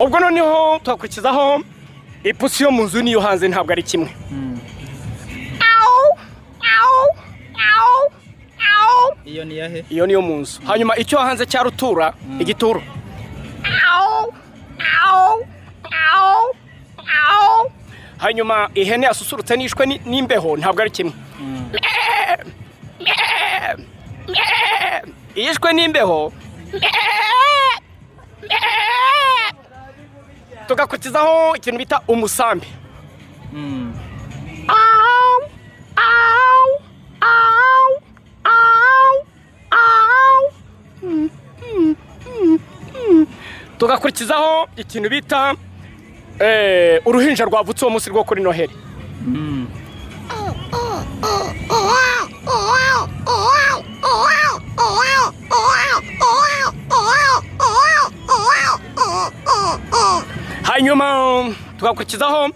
Ubwo noneho tuhakurikizaho ipusi yo mu nzu n'iyo hanze ntabwo ari kimwe. Au, au, au, au. Iyo ni iyahe? Iyo niyo mu nzu. Hanyuma icyo hanze cya rutura, igituro. Au, au, au, au. Hanyuma ihene yasusurutse n'ishwe n'imbeho ntabwo ari kimwe. Mee, mee. Iyishwe n'imbeho. Mee, mee. Tugakurikizaho ikintu bita umusambi. Au, au, au, au, au. Tugakurikizaho ikintu bita uruhinja rwavutse uwo munsi rwo kuri Noheli. Hanyuma tugakurikizaho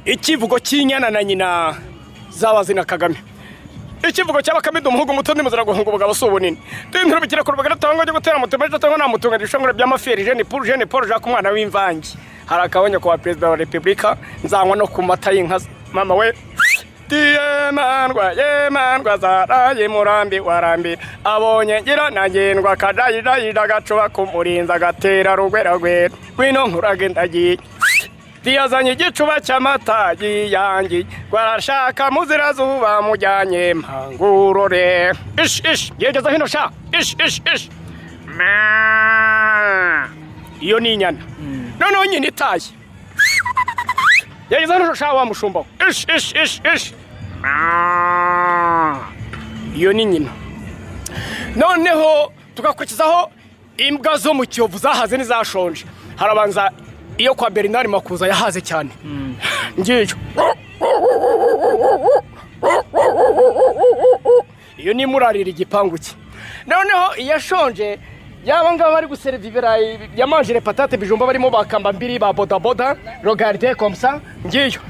ikivugo cy'inyana na nyina z'abazina Kagame. Ikivugo cya Bakame: umuhugu muto nimuzira guhunga ubugabo si ubunini. Twinturubikira ku rubaga rutangwa ryo gutera mutima ejo cyangwa namutunga ibishongore by'amaferi Jean Paul, Jean Paul Jacques, umwana w'imvange. Hari akabonye kwa perezida wa repubulika, nzanywa no ku mata y'inka mama we. Tiyemandwa yemandwa zaraye murambi warambi abonye ngira nagendwa kajayijayija agacuba kumurinza agatera rugweragwera ngwino nkurage ndagiye. Tiyazanye igicuba cy'amata yiyangiye rwarashaka muzirazuba mujyanye mpangurore. Ish ish, yegeza hino sha. Ish ish ish. Meew. Iyo ni inyana. Noneho nyina itaye: yegeza hino sha wa mushumba we. Ish ish ish ish. Meew. Iyo ni nyina. Noneho tugakurikizaho imbwa zo mu Kiyovu zahaze n'izashonje. Harabanza iyo kwa Bernard Makuza yahaze cyane, ngiyo. Iyo ni murarira igipangu cye. Noneho iyo ashonje yaba ngaba bari guseriva ibirayi yamanjire patate bijumba barimo bakamba mbiri ba bodaboda, regarde comme ça, ngiyo.